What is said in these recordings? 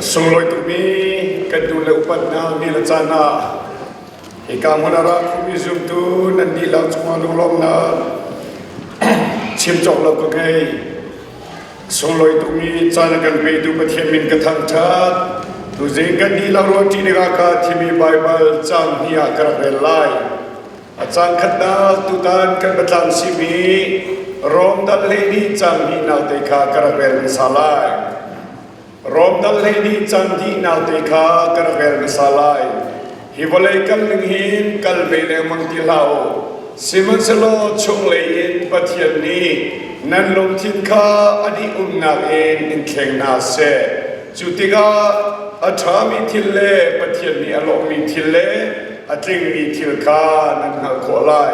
Sunglawi tukmi kan nu le upatnak ni le caan ah hika hmun a ra khomi zumtu nan dihlak cungah lunglawmhnak chim cawk lo ka ngei. Sunglawi tukmi caan a kan petu Pathian min ka thangṭhat. Tuzing kan dihlak ruahṭi dingah ka thimi Baibal caang hnih ah ka rak rel lai. A caan khatnak tutan kan biatlang simi Rom dal 12 caang hnihnak te kha ka rak rel hmasa lai. Rom dal 12 caang hnihnak te kha ka rak rel hmasa lai. Hi vawlei kal ning hin kal ve lengmang ti hlah u. Sihmanhsehlaw chunglei in Pathian nih nan lungthin kha a dih umnak in in thleng hna seh. Cu tikah a ṭhami thil le Pathian nih a lawmhmi thil le a tlingmi thil kha nan hngalh khawh lai.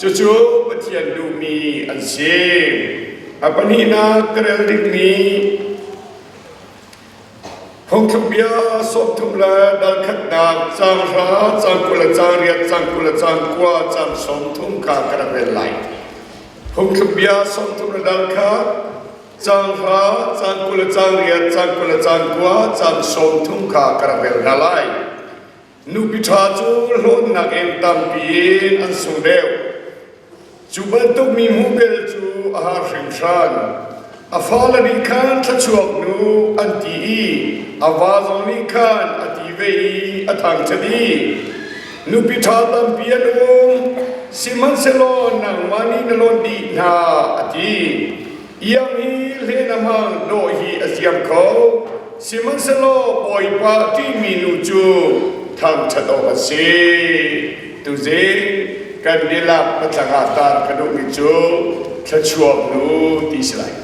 Cucu Pathian duhmi an si. A pahnihnak ka rel dingmi Phungthlukbia 30 le dal khatnak caang hra, caang 20 le caang riat, caang 20 le caang kua, caang 30 kha ka rak rel lai. Phungthlukbia 30 le dal khat, caang hra, caang 20 le caang riat, caang 20 le caang kua, caang 30 kha ka rak rel hna lai. Nupi ṭha cu hlawnnak in tampi in an sung deuh. Cu bantuk mi hmuh bel cu a har hringhran. A fale nih khan thluachuak nu an ti i a va zong nih khan a ti ve i a thangṭhat i nupi ṭha tampi an um, sihmanhsehlaw nangmah nih na lawnh dih hna, a ti. Iang hi hlen a hmang, dawh hi a ziam kho. Sihmanhsehlaw Bawipa a ṭihmi nu cu thangṭhat awk a si. Tuzing kan nilak patlang ah tar ka duhmi cu thluachuak nu ti si lai.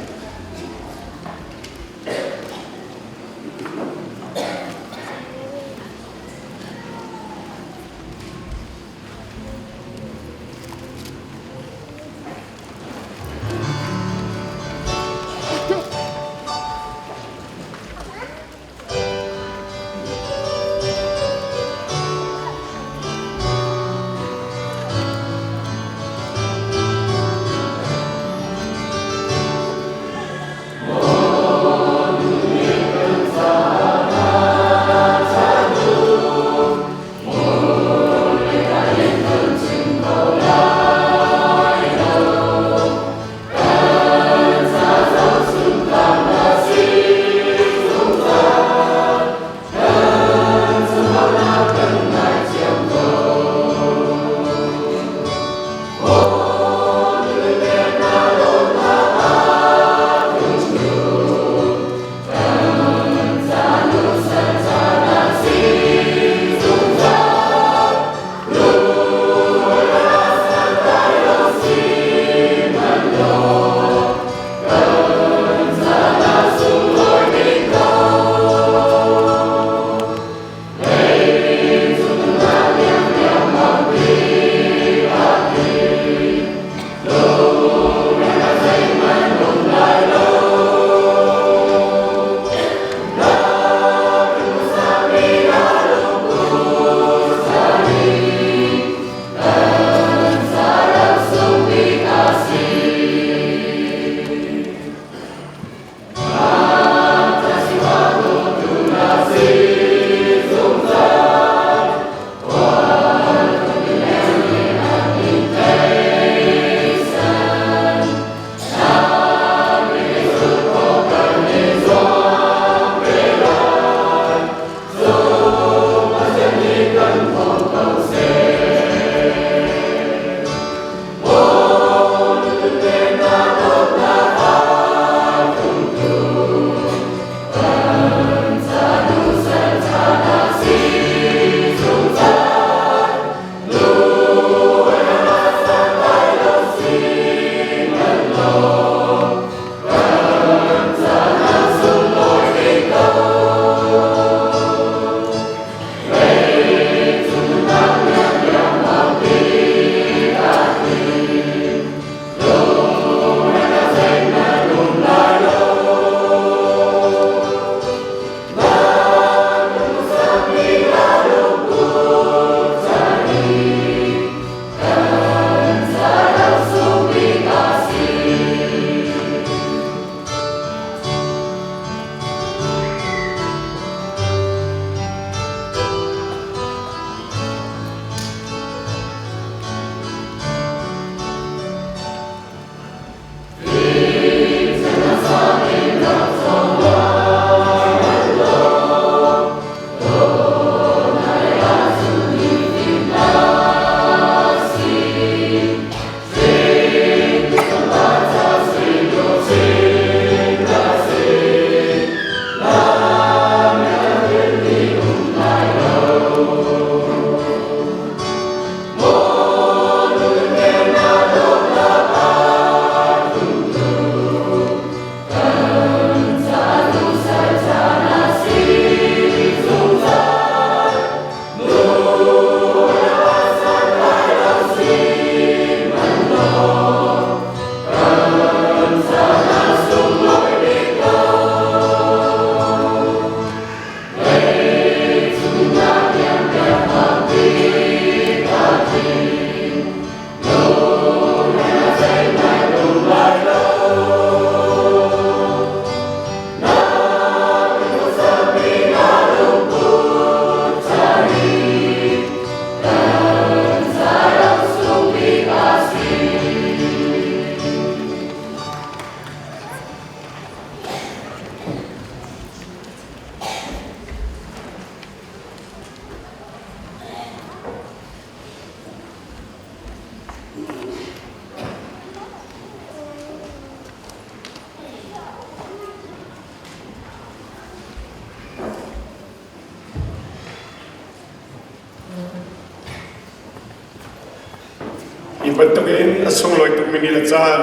bantukin a sunglawi tukmi ni le caan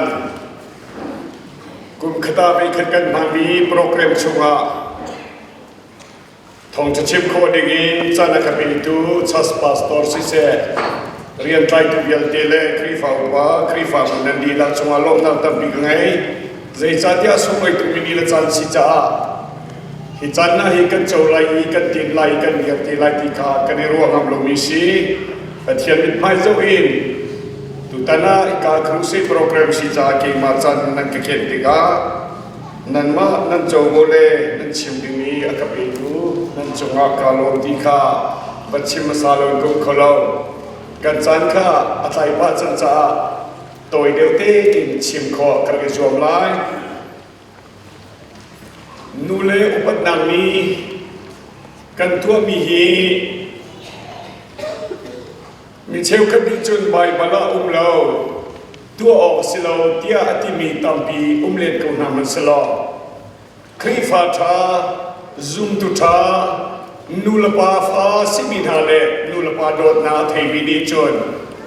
kum khat ah voikhat kan hmanmi program chungah thawngṭha chim khawh dingin caan a ka petu church pastor siseh rian tlaitu vialte le Khrihfa upa Khrihfabu nan dihlak cungah lawmhnak tampi ka ngei. Zeicahtiah sunglawi tukmi ni le caan si caah hi caan hna hi kan co lai i kan tin lai i kan dir te lai ti kha kan i ruah ngam lomi si. Pathian mithmai zoh in tutan ah hika crusade program si caah keimah caan nan ka ken tikah nanmah nan covo le nan chim dingmi a ka petu nan cungah kaa lawm ti kha va chim hmasa lo in ka um kho lo. Kan caan kha a tlai pah cang caah tawi deuh tein chim khawh kan i zuam lai. Nu le upatnak ni kan tuahmi hi mi cheukhat nih cun Baibal ah um lo, tuah awk si lo tiah a timi tampi um len ko hna hmanh selaw Khrihfa ṭha, zumtu ṭha, nulepa fa simi hna le nulepa dawtnak a theimi nih cun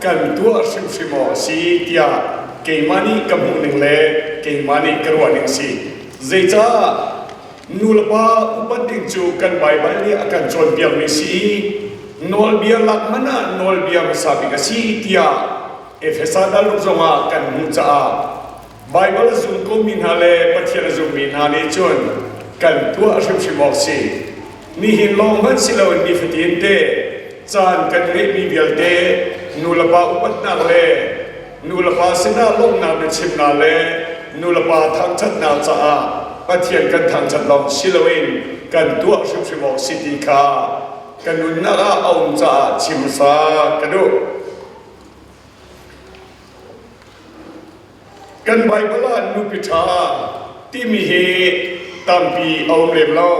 kan tuah hrimhrim awk a si tiah keimah nih ka hmuhning le keimah nih ka ruahning a si. Zeicah nulepa upat ding cu kan Baibal nih a kan cawnpiakmi a si i nawlbia lak hmanh ah nawlbia hmasa bik a si tiah Efesa dal zongah kan hmuh caah Baibal a zum komi hna le Pathian a zummi hna nih cun kan tuah hrimhrim awk si. Nihin lawng hmanh si loin nifatin te caan kan ngeihmi vialte nulepa upatnak le nulepa sinah lawmhnak biachimnak le nulepa thangṭhatnak caah Pathian kan thangṭhat lawng si loin kan tuah hrimhrim awk si ti kha ka nunnak ah a um caah chim hmasa ka duh. Kan Baibal ah nupi ṭha timi hi tampi a um lem lo.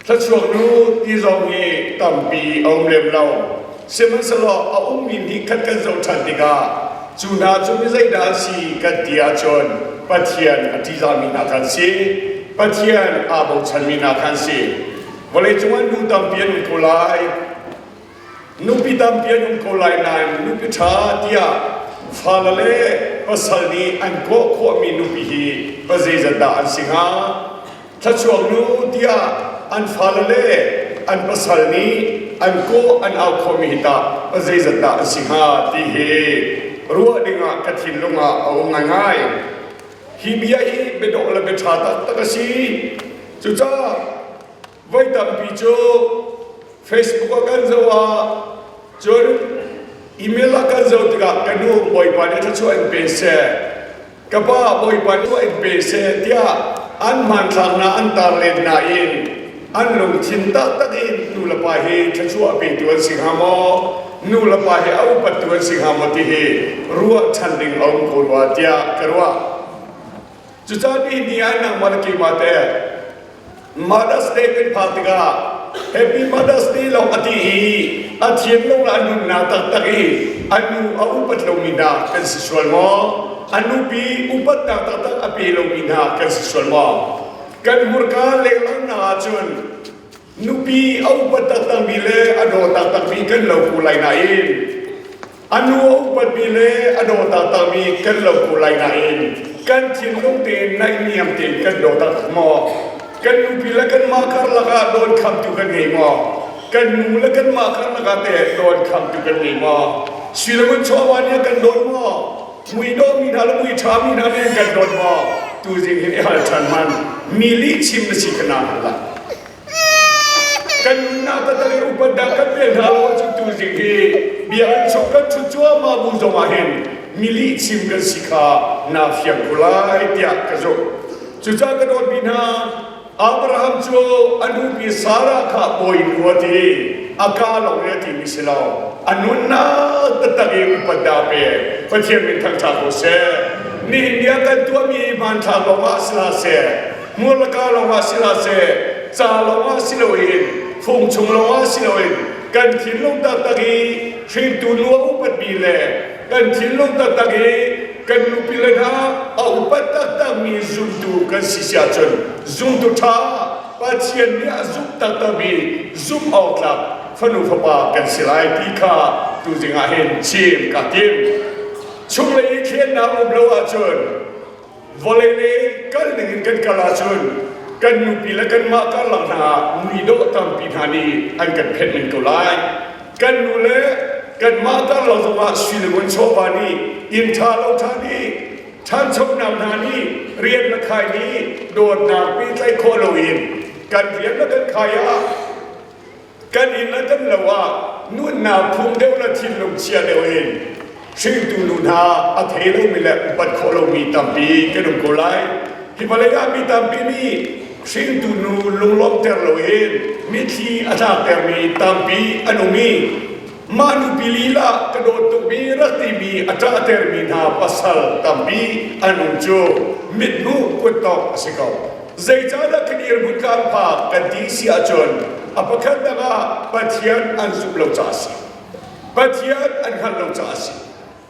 Thluachuak nu ti zong hi tampi a um lem lo. Sihmanhsehlaw a ummi nih khat kan zoh ṭhan tikah cu hna cu mi zeidah an si kan ti ahcun Pathian a ṭihzahmi hna kha an si. Pathian aa bochanmi hna kha an si. Vawleicung ah nu tampi an um ko lai. Nupi tampi an um ko lai nain nupi ṭha tiah fale le pasal nih an kawh khawhmi nupi hi pa zeizat dah an si hnga? Thluachuak nu tiah an fale le an pasal nih an kawh an au khawhmi hi tah pa zeizat dah an si hnga ti hi ruah dingah ka thinlung ah a um ngaingai. Hi bia hi biadawh le biaṭha taktak a si. Cucaah voi tampi cu Facebook ah kan zoh ah cun email ah kan zoh tikah ka nu Bawipa nih thluachuah in pe seh ka pa Bawipa nih in pe seh tiah an hmanthlak an tar len nain an lungthin taktak in nu le pa hi thluachuah petu an si hnga maw nu le pa hi a upattu an si hnga maw ti hi ruah ṭhan ding a um ko rua tiah ka ruah cucaah ni ni ah nangmah le keimah te Mother's Day kan phak tikah Happy Mother's Day lawng a ti i a thiam lo le a nunnak taktak i a nu a upat lomi hna kan si sual maw? A nupi upatnak taktak a pe lomi hna kan si sual maw? Kan hmurka lenglang ahcun nupi a upat taktakmi le a daw taktakmi kan lo ko lai nain A nu a upatmi le a daw taktakmi kan lo ko lai nain kan thinlung tein naihniam tein kan daw taktak maw? Kan nupi le kanmah karlak ah dawnkhamtu kan ngei maw? Kan nu le kanmah karlak ah teh dawnkhamtu kan ngei maw? Siloin chawva nih a kan dawn maw? Mui dawmi hna le mui ṭhami hna nih an kan dawn maw? Tuzing hin i hal ṭhan hmanh. Mi lihchim na si kha naa hal lai. Kan nunnak taktak i upat dah kan pe hna lo ahcun tuzing hi biakinn chung kan ṭhut cuahmah bu zongah hin mi lihchim kan si kha naa fiang ko lai tiah ka zumh. Cucaah ka dawtmi hna, Abraham cu a nupi Sarah kha bawinu a ti, a kaa lawng in a timi si lo. A nunnak taktak i upat dah a pek. Pathian min thangṭhat ko seh. Nihin ni ah kan tuahmi hmanthlak lawngah si hlah seh, hmurlaka lawngah si hlah seh, ca lawngah si loin, fung chung lawngah si loin, kan thinlung taktak i hringtu nu a upatmi le kan thinlung taktak i kan nupile hna a upat taktakmi zumtu kan si si ahcun zumtu ṭha Pathian nih a zumh taktakmi zumh awk tlak fanu fapa kan si lai ti kha tuzing ah hin chim ka tim. Chunglei i thlennak um lo ahcun vawlei lei kal ning in kan kal ahcun kan nupi le kanmah karlak hna ah muidawh tampi hna nih an kan phenh men ko lai. Kan nu le kanmah karlak zongah sui le ngun chawva nih inn ṭha lo ṭha nih ṭhanchonak hna nih rian le khai nih dawtnak pehtlaih khawh loin kan rian le kan khai ah kan inn le kan lo ah nunnak phung deuh le thinlung chia deuh in hringtu nu hna a thei lomi le upat khawh lomi tampi kan um ko lai. Hi vawlei ah mi tampi nih hringtu nu lunglawmhter loin mitthli a tlaktermi tampi an um i mah nupi lila ka dawt tukmi rak timi a ṭahtermi hna pasal tampi an um cu mithmuh kuttawk a si ko. Zeicahdah kan dirhmun kan phak kan ti si ahcun a pakhat dang ah Pathian an zumh lo caah a si. Pathian an hngalh lo caah a si.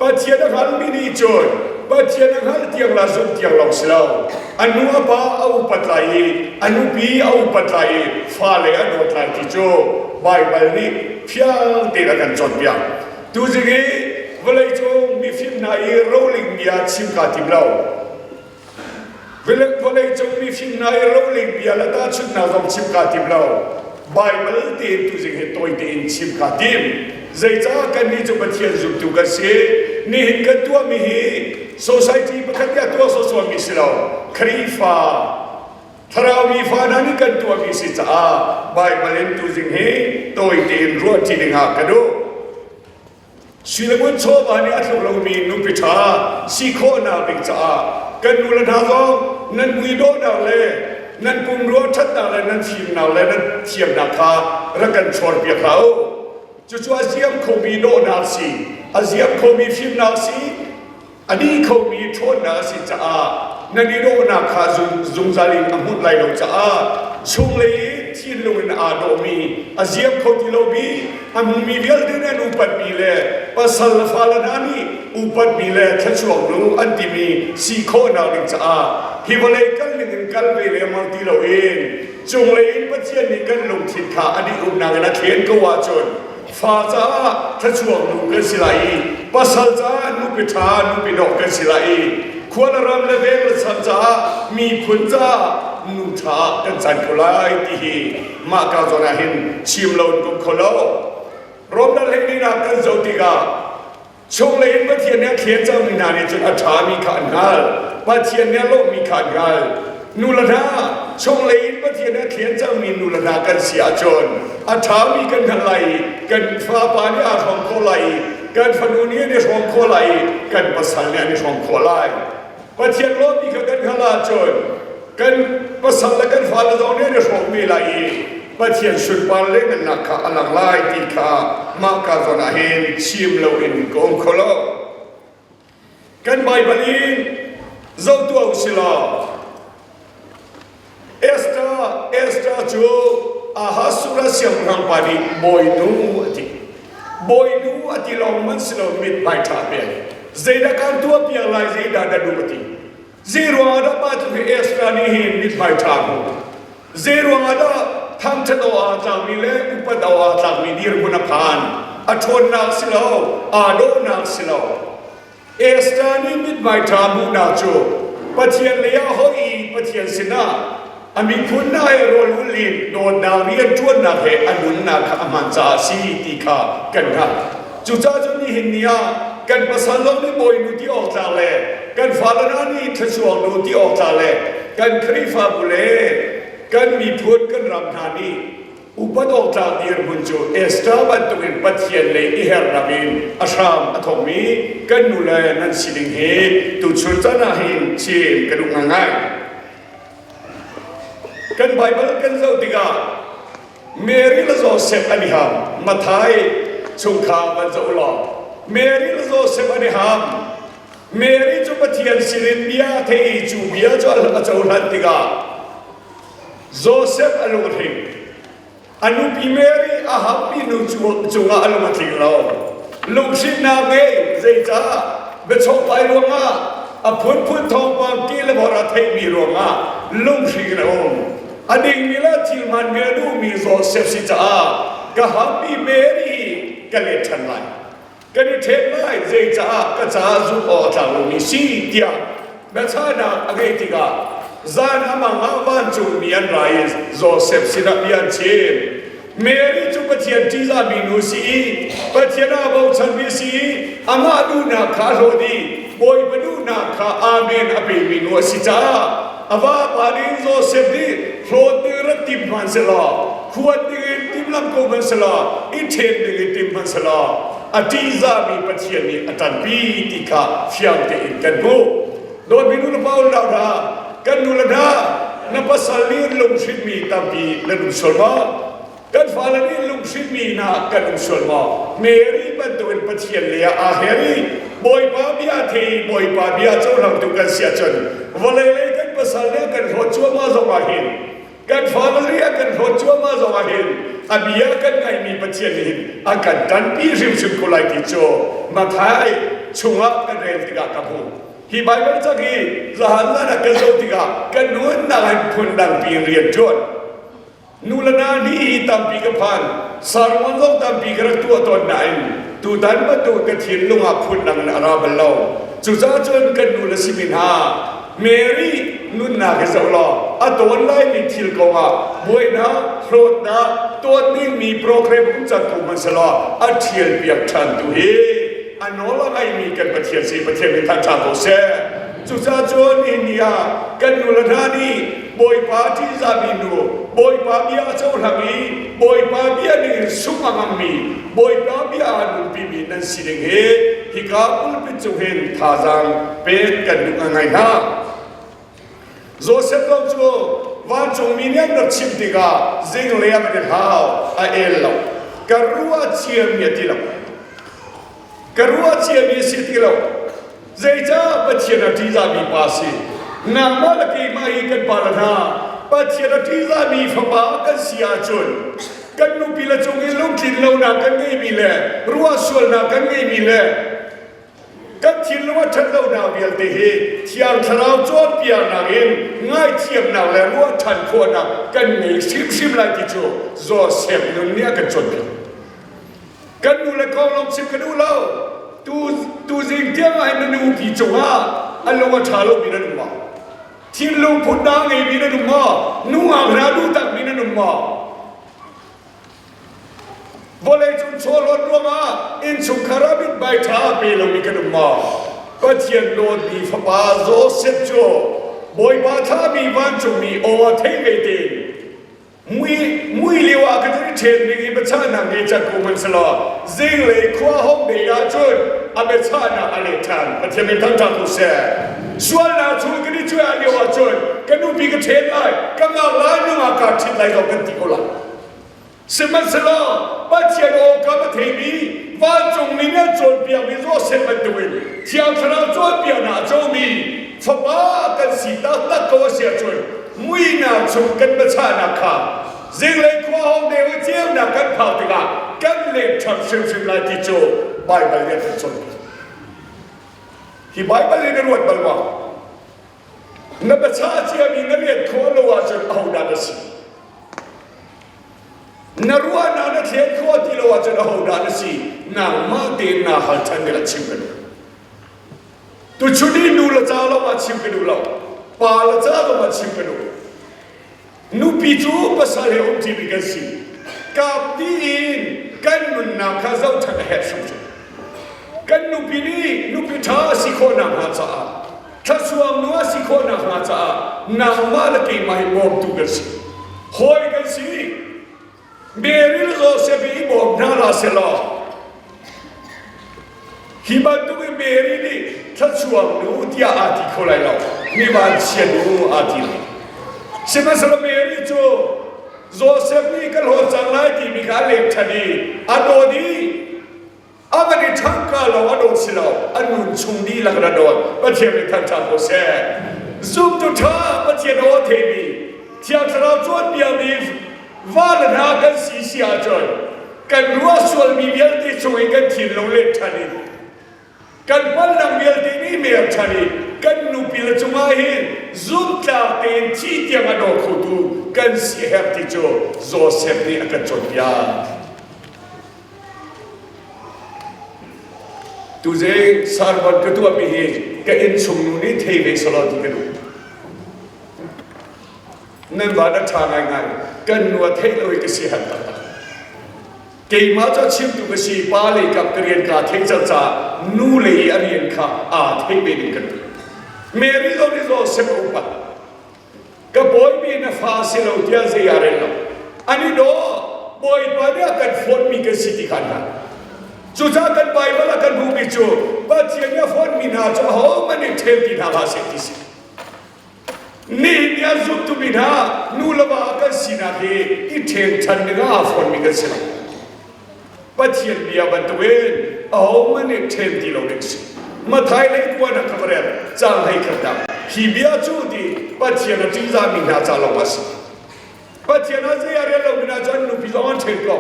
Pathian a hngalmi nih cun Pathian a hngalh tiang la zumh tiang lawng si lo. A nu a pa a upat lai i a nupi a upat lai i fale a dawt lai ti cu Baibal nih fiang tein a kan cawnpiak. Tuzing i vawleicung mifim hna i roling bia chim kaa tim lo. Vawleicung mifim hna i roling bia le tahchunhnak zong chim kaa tim lo. Baibal tein tuzing hi tawi tein chim kaa tim. Zeicah kannih cu Pathian zumtu kan si? Nihin kan tuahmi hi society pakhat nih a tuah sawsawmi si lo. Khrihfa thlarau mi fa hna nih kan tuahmi si caah Baibal in tuzing hi tawi tein ruah ṭi dingah ka duh. Suilangun chawva nih a tluk lomi nupi ṭha si khawhnak ding caah kan nule hna zong nan mui dawhnak le nan pumrua ṭhatnak le nan fimnak le nan thiamnak kha rak kan chawnpiak hlah u. Cucu a ziam khomi dawhnak si, a ziam khomi fimnak si, a dih khomi ṭhawnnak a si caah nan i dawhnak kha zungzal in a hmunh lai lo caah chunglei i thinlung in aa dawhmi a ziam kho ti lomi a hmumi vialte nih an upatmi le pasal le fale hna nih upatmi le thluachuak nu an timi si khawhnak ding caah hi vawlei kal ning in kal ve lengmang ti loin cunglei in Pathian nih kan lungthin kha a dih umnak in a thlen ko ahcun fa caah thluachuak nu kan si lai i pasal caah nupi ṭha nupi dawh kan si lai i khua le ram le veng le chan caah miphun caah nu ṭha kan can ko lai ti hi mah ka zawn ah hin chim lo in kum kho lo. Rom dal hlei nak kan zoh tikah Chunglei in Pathian nih a thlen cangmi hna nih cun a ṭhami kha an hngalh. Pathian nih a lawmhmi kha an hngalh. Nu le hna, chunglei in Pathian nih a thlen cangmi nu le hna kan si ahcun a ṭhami kan hngalh lai i kan fapa nih aa hrawm khawh lai i kan fanu nih an i hrawm khawh lai i kan pasal nih an i hrawm khawh lai. Pathian lawmmi kha kan hngalh ahcun kan pasal le kan fale zong nih an i hrawm ve lai i Pathian sunpar le ngannak kha a lang lai ti kha mah ka zawn ah hin chim loin ka um kho lo. Kan Baibal in zoh tuah u si law Esther Esther cu Ahasuerus siangpahrang pa nih bawinu a ti. Bawinu a ti lawng man si lo mithmai ṭha pek. Zeidah kaan tuahpiak lai zeidah na duh a ti. Zei ruangah dah mah tluk hi Esther nih hin mithmai ṭha a hmuh? Zei ruangah dah thangṭhat awk aa tlakmi le upat awk aa tlakmi dirhmun a phan? A ṭhawnnak si lo, aa dawhnak si lo. Esther nih mithmai ṭha hmuhnak cu Pathian lei ah hoih i Pathian sinah a miphun hna he rawl ulh in dawtnak rianṭuannak he a nunnak kha a hman caah a si ti kha kan hngalh. Cucaah cun nihin ni ah kan pasal zong nih bawinu ti awk tlak le kan fale hna nih thluachuak nu ti awk tlak le kan Khrihfabu le kan miphun kan ram hna nih Upat awk tlak dirhmun cu Esther bantukin Pathian lei i hernak in a hram a thawkmi kan nule nan si ding hi tuchun caan ah hin chim ka duh ngangai. Kan Baibal kan zoh tikah Mary le Joseph an i ham. Matthai chungkhar van zoh law Mary le Joseph an i ham. Mary cu Pathian sinin bia a thei i cu bia cu a cohlan tikah Joseph a lung a tling. A nupi Mary a hammi nu cungah a lung a tling lo. Lunghrinnak ngei zeicah biachawhpai ruangah a phunphun thawngpang ti le bor a theihmi ruangah lunghring in a um. A dingmi le thil hmanmi a duhmi Joseph si caah ka hammi Mary hi ka let ṭhan lai. Kan i ṭhen lai zeicaah ka caah zumh awk a tlak lomi si tiah biachahnak a ngeih tikah zan a mang ah vancungmi an ra i Josef sinah bia an chim. Mary cu Pathian ṭihzahmi nu si i Pathian aa bochanmi si i amah duhnak kha a hlawt i Bawipa duhnak kha Amen a pemi nu a si caah a vapa nih Josef nih hlawt ding rak tim hmanhsehlaw khuat dingin timhlamh ko hmanhsehlaw i ṭhen dingin tim hmanhsehlaw a ṭihzahmi Pathian nih a ṭanpi ti kha fiang tein kan hmuh. Dawtmi nu le pa unau hna, kan nu le hna, na pasal nih lunghrinmi tampi nan um sual maw? Kan fale nih lunghrinmi hna kan um sual maw? Mary bantukin Pathian lei ah aa her i Bawipa bia thei i Bawipa bia cohlangtu kan si ahcun vawlei lei kan pasal nih a kan hlawt cuahmah zongah hin kan fale nih a kan hlawt cuahmah zongah hin a bia kan ngaihmi Pathian nih hin a kan ṭanpi hrimhrim ko lai ti cu Matthai chungah kan rel tikah ka hmuh. Hi Baibal cang hi zahan zan ah kan zoh tikah kan nunnak hin phundangpi in rian ṭuan. Nu le na ni hi tampi ka phan, sermon zong tampi ka rak tuah tawn nain tutan bantuk ka thinlung ah phundang in a ra bal lo. Cucaah cun kan nu le simi hna Mary nunnak hi zoh law a tawn laimi thil kongah buainak, hlawtnak, tuan dingmi program um cang ko hmanhsehlaw a ṭhial piak ṭhan tu hi a nawl a ngaimi kan Pathian si Pathian min thangṭha ko seh. Cucaah cun nihin ni ah kan nu le hna nih Bawipa ṭihzahmi nu, Bawipa bia a cohlang i Bawipa bia ningin sung a ngammi, Bawipa bia a nunpimi nan si ding hi hika pulpit cung hin thazaang pek kan duh ngai hna. Joseph lo cu vancungmi nih an rak chimh tikah zinglei ah kan i hlau, a el lo. Ka ruah ciami a ti lo. Ka ruah ciami a si ti lo. Zeicah Pathian a ṭihzahmi pa si? Nangmah le keimah hi kan pa le hna Pathian a ṭihzahmi fapa kan si ahcun kan nupi le cung i lungtlin lonak kan ngeimi le ruah sualnak kan ngeimi le Kan thinlung a ṭhat lonak vialte hi Thiang Thlarau cawnpiaknak in ngaithiamnak le ruah ṭhan khawhnak kan ngei hrimhrim lai ti cu Josef nun nih a kan cawnpiak. Kan nu le kong lawng chim ka duh lo. Tu tuzing tiang ah hin na nupi cungah a lung a ṭha lomi nan um maw? Thinlung phunnak ngeimi nan um maw? Nungak hna duh takmi nan um maw? Vawleicung chawhlawn ruangah innchungkhar ah mithmai ṭha a pe lomi kan um maw? Pathian dawtmi fapa Josef cu Bawipa thlahmi vancungmi aw a thei ve tein mui mui lio ah kan i ṭhen ding i biachahnak ngei cang ko hmanhsehlaw zinglei khua hong dei ahcun a biachahnak a leh ṭhan. Pathian min thangṭhat ko seh. Sualnak chung kan i cuai lio ahcun ka nupi ka ṭhen lai, ka ngak lai, nungak kaa ṭhit lai lo kan ti ko lai. Sihmanhsehlaw Pathian awkam a theimi vancungmi nih an cawnpiakmi Josef bantukin Thiang Thlarau cawnpiaknak a comi fapa kan si taktak ko a si ahcun muihnak chung kan biachahnak kha zinglei khua hong deu i ceunak kan phak tikah kan let ṭham hrimhrim lai ti cu Baibal nih a kan cawnpiak. Hi Baibal hi na ruat bal maw? Na biachah ciami na let khawh lo ahcun ahodah na si? Na ruahnak na thlen khawh ti lo ahcun ahodah na si? Nangmah tein naa hal ṭhan ding ah chim ka duh. Tuchun i nu le ca lawng ah chim ka duh lo. Pa le ca lawng ah chim ka duh. Nupi cu pasal he um ṭimi kan si. Kap tiin kan nunnak kha zohṭhan a herh hrimhrim. Kan nupi nih nupi ṭha a si khawh nakhnga caah thluachuak nu a si khawh nakhnga caah nangmah le keimah hi bawmtu kan si. Hawi kan si. Mary le Joseph hi bawm hna hlah sehlaw hi bantuk in Mary nih thluachuak nu tiah aa ti kho lai lo. Mi vanchia nu aa ti lai. Sihmanhsehlaw Mary cu Joseph nih ka hlawt cang lai timi kha a lem ṭhan i a dawt i A van i ṭhangka lo a dawt si lo, a nun chung dihlak in a dawt. Pathian nih thangṭhat ko seh. Zumtu ṭha Pathian aw a theimi, Thiang Thlarau cawnpiakmi va le hna kan si si ahcun kan ruah sualmi vialte chung in kan thinlung let ṭhan in kan palnak vialte nih mer ṭhan i kan nupi le cungah hin zumtlak tein thi tiang a daw khotu kan si herh ti cu Joseph nih a kan cawnpiak. Tuzing sermon ka tuahmi hi ka innchung nu nih thei ve selaw ti ka duh. Nan van a ṭha ngaingai. Kan nu a theih lo i ka si han taktak. Keimah cu a chimtu ka si, pa lei kap ka rian kaa theih cang caah nu lei i a rian kha aa theih ve ding ka duh. Mary zong nih Joseph a upat. Ka bawimi na fa si lo tiah zei ah rel lo. An i daw, Bawipa nih a kan fawnmi kan si ti kha an hngalh. Cucaah kan Baibal ah kan hmuhmi cu Pathian nih a fawnmi hna cu ahohmanh nih ṭhel ti hna hlah seh ti si. Nihin ni ah zumtumi hna nu le va kan sinak hi i ṭhen ṭhan ding ah aa fawnmi kan si lo. Pathian bia bantukin ahohmanh nih ṭhen ti lo ding si. Mathai lei kuan ah ka va rel caang hlei khat dah hi bia cu ti Pathian a ṭihzahmi hna ca lawng ah si. Pathian ah zei a rel lomi hna cu an nupi zong an ṭhen ko.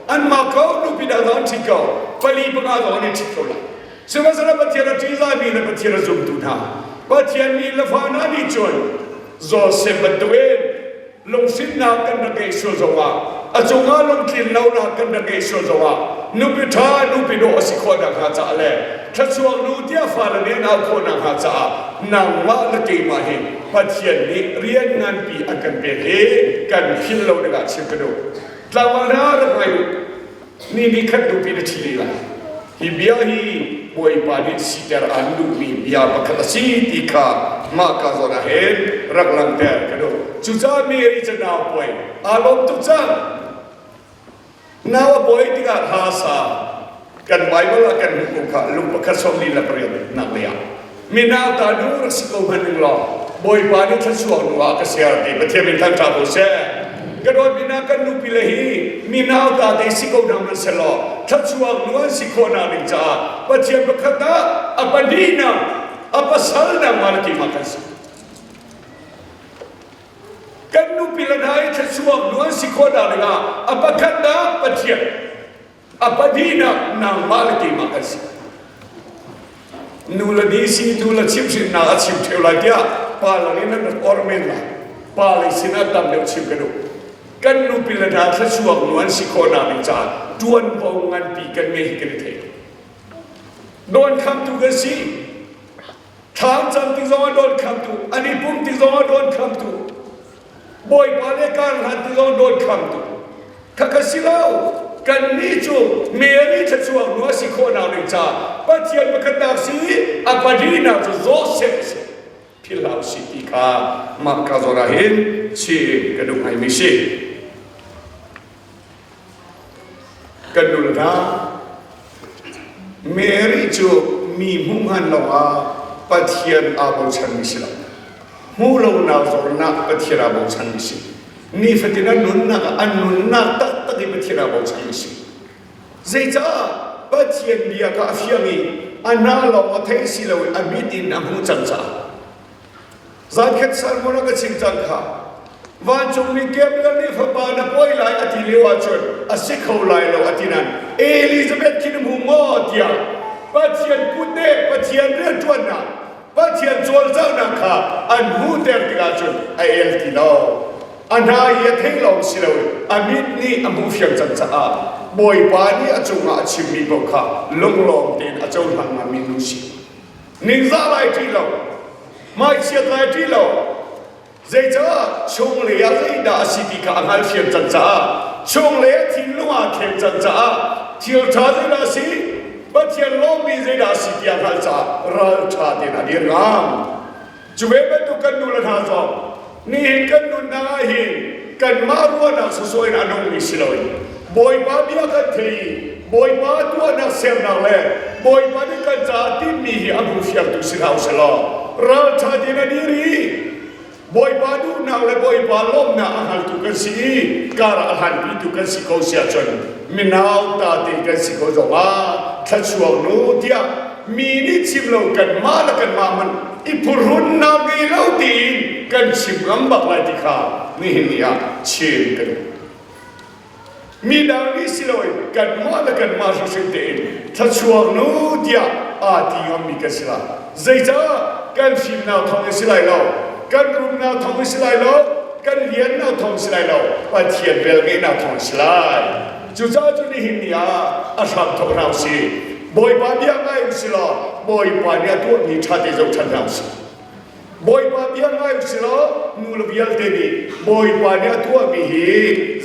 Anmah ko nupi dang zong an ṭhit ko. Pali panga zong an i ṭhit ko lai. Sihmanhsehlaw Pathian a ṭihzahmi le Pathian a zumtu hna Pathian mi le fa hna nih cun Josef bantukin lungsinnak kan rak ngeih sual zongah a cungah lungtlin lonak kan rak ngeih sual zongah nupi ṭha nupi dawh a si khawh nakhnga caah le thluachuak nu tiah fale nih an au khawh nakhnga caah nangmah le keimah hi Pathian nih rian nganpi a kan pek hi kan philh lo dingah chim ka duh. Tlangval hna rak ngai u. Ni ni khat nupi na ṭhi lila. Hi bia hi Bawipa nih siter an duhmi bia pakhat a si ti kha mah ka zawn ah hin rak langhter ka duh. Cucaah Mary cu nau puai aa lawm tuk cang. Nau a pawi tikah hla sa kan Bible ah kan hmuh ko kha lung pakhat sawm li le pariat nak lei ah. Mi nauta nu rak si ko hmanh ning law Bawipa nih thluachuak nu ah ka ser ti Pathian min thangṭhat ko seh. Ka dawt mi kan nupi le hi mi nauta te si ko hna hmanh selaw thluachuak nu an si khawh nak ding caah Pathian pakhat ah a pahnihnak a pasal nangmah le keimah kan si. Kan nupi le hna hi thluachuak nu an si khawh nak ding ah a pakhatnak Pathian A pahnihnak nangmah le keimah kan si. Nu le ni si nu le chimhhrinnak a chim ṭheo lai tiah pa lang in an rak or men lai. Pa lei sinah tam deuh chim ka duh. Kan nupi le hna thluachuak nu an si khawhnak ding caah ṭuanvo nganpi kan ngei hi kan i thei. Dawnkhamtu kan si. Thlam cam ti zong ah dawnkhamtu, an i pum ti zong ah dawnkhamtu, Bawipa le kar hlan ti zong dawnkhamtu. Khakha si lo. Kannih cu Mary thluachuak nu a si khawhnak ding caah Pathian pakhatnak si a pahnihnak cu Joseph a si. Philhlo si ti kha mah ka zawn ah hin chim ka duh ngaimi si. Kan nu le hna, Mary cu mi hmuh hngan lawngah Pathian aa bochanmi si lo. Hmuh lonak zawnah Pathian aa bochanmi si. Nifatin a nunnak ah a nunnak taktak i Pathian aa bochanmi si. Zeicah Pathian bia kha a fiang i a hna lawng a theih si lo i a mit in a hmuh cang caah. Zankhat sermon a ka chim cang kha. Vancungmi Gabriel nih fapa na pawi lai a ti lio ahcun a si kho lai lo a ti nain Elizabeth khi na hmu maw tiah Pathian kut nih Pathian rianṭuannak Pathian cawlcanghnak kha an hmuhter tikah cun a el ti lo. A hna i a theih lawng si loin a mit nih a hmuh fiang cang caah Bawipa nih a cungah a chimmi paoh kha lunglawm tein a cohlang ngammi nu si. Ningzah lai ṭih lo, hmaichiat lai ṭih lo, Zeicah chunglei ah zeidah a si ti kha a hngalthiam cang caah chunglei a thinlung aa thleng cang caah thil ṭha zeidah a si Pathian lawmmi zeidah a si ti a hngalh caah ralṭha tein a dir ngam. Cu ve bantuk kan nu le hna zong nihin kan nunnak ah hin kanmah ruahnak sawsawh in a nungmi si loin Bawipa bia kan thei i Bawipa tuahnak sernak le Bawipa nih kan caah timhmi hi a hmu fiangtu si hna usih law ralṭha tein a dir i Bawipa duhnak le Bawipa lawmhnak a hngaltu kan si i kar a hlanpitu kan si ko si ahcun minau ta te kan si ko zongah thluachuak nu tiah mi nih chim lo kanmah le kanmah hmanh i phuhrunnak ngei lo tiin kan chim ngam bak lai ti kha nihin ni ah chim ka duh. Midang nih si loin kanmah le kanmah hrimhrim tein thluachuak nu tiah aa ti ngammi kan si lai. Zeicah kan fimnak thawng in si lai lo, kan rumnak thawng in si lai lo, kan liannak thawng si lai lo, Pathian velngeihnak thawng si lai. Cucaah cu nihin ni ah a hram thawk hna usih. Bawipa bia ngai u si law Bawipa nih a tuahmi ṭha te zoh ṭhan hna u sih. Bawipa bia ngai u si law nu le vialte nih Bawipa nih a tuahmi hi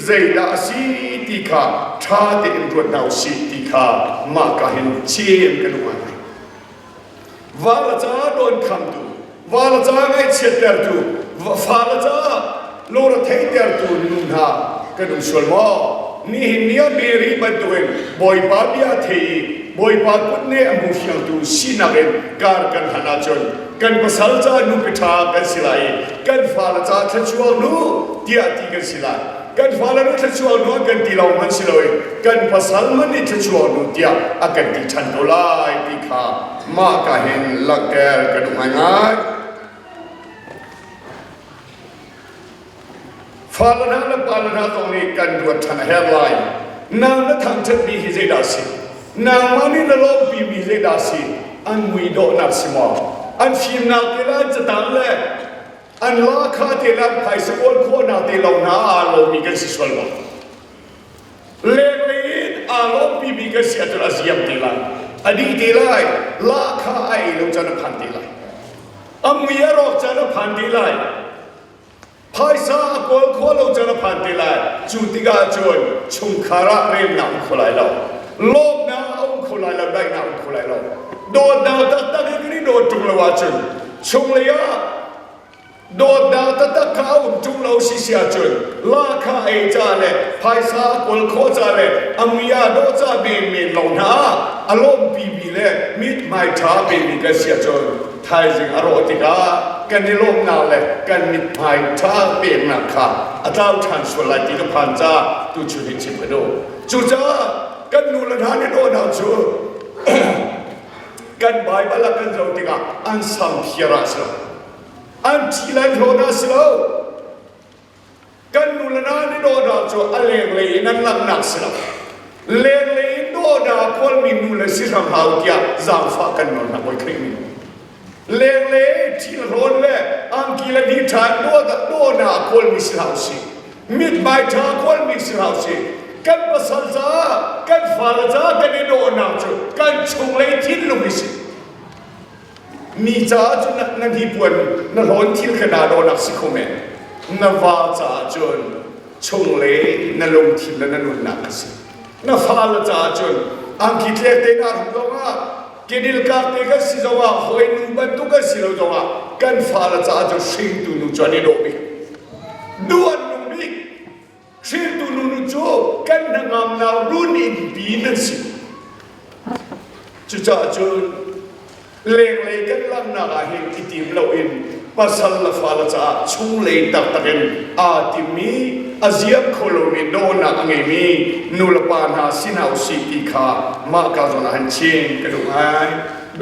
zeidah a si ti kha ṭha tein ruat hna u sih ti kha mah ka hin chim ka duh ngai. Vala ca dawnkhamtu, vala ca ngaihchiattertu, fale ca lungre theihtertu nu hna kan um sual maw? Nihin ni ah Mary bantukin Bawipa bia thei i Bawipa kutne a hmu fiangtu sinak in kar kan hlan ahcun kan pasal ca nupi ṭha kan si lai i kan fale ca thluachuak nu tiah ti kan si lai. Kan fale nu thluachuak nu an kan ti lawng hmanh si loin kan pasal hmanh nih thluachuak nu tiah a kan ti ṭhan ko lai ti kha mah ka hin langhter ka duh ngaingai. Fale hna le pale hna zong nih kan ruat ṭhan a herh lai. Nang na thangṭhatmi hi zeidah a si? Nangmah nih na lawmhpimi hi zeidah a si? An mui dawhnak si maw? An fimnak te le an catang le an lahkhah te le an phaisa kawl khawhnak te lawng hna aa lawmmi kan si sual maw? Lenglei in aa lawmhpimi kan si ahcun a ziam te lai. A dih te lai. Lahkhah a ei lo caan a phan te lai. A mui a rawk caan a phan te lai. Phaisa a kawl khawh lo caan a phan te lai. Cu tikah cun chungkhar ah remnak um kho lai lo. Lawmnak a um kho lai lo, daihnak a um kho lai lo. Dawtnak taktak in kan i dawt ṭung lo ahcun chunglei ah dawtnak taktak kha a um ṭung lo si si ahcun lahkhah ei ca le phaisa a kawl khawh ca le a mui aa dawh ca menmen lawng hna ah a lawmhpimi le mithmai ṭha pemi kan si ahcun thaizing a rawh tikah kan i lawmhnak le kan mithmai ṭha peknak kha a tlau ṭhan sual lai ti ka phan caah tuchun hi chim ka duh. Cucaah kan nu le hna nih dawhnak cu kan Baibal ah kan zoh tikah an sam phiar ah a si lo. An ṭhi le an hlawn ah a si lo. Kan nu le hna nih dawhnak cu a lenglei in an langhnak si lo. Lenglei in dawhnak kawlmi nu le si hram hau tiah zaangfah kan nawl hna Bawi Khrih nih. Lenglei thil hrawn le angki le ni ṭha dawhnak kawlmi si hlah usih. Mithmai ṭha kawlmi si hlah usih. Kan pasal caah, kan fale caah kan i dawhnak cu kan chunglei thinlung i si. Mi caah cun na hnipuan na hlawn thil kha naa dawhnak si kho men. Na va caah cun chunglei na lungthin le na nunnak a si. Na fale caah cun angki tlek te naa hruk zongah kedil kak te kan si zongah hawi nu bantuk kan si lo zongah kan fale caah cun hringtu nu cu an i dawh bik. Duh an nung bik. Hringtu nu nu cu kan hnangamnak run inn pi nan si. Cucaah cun lenglei kan langhnak ah hin i tim loin pasal le fale caah chunglei taktak in aa timmi a ziam kho lomi dawhnak a ngeimi nulepa hna si hna usih ti kha mah ka zawn ah hin chim ka duh ngai.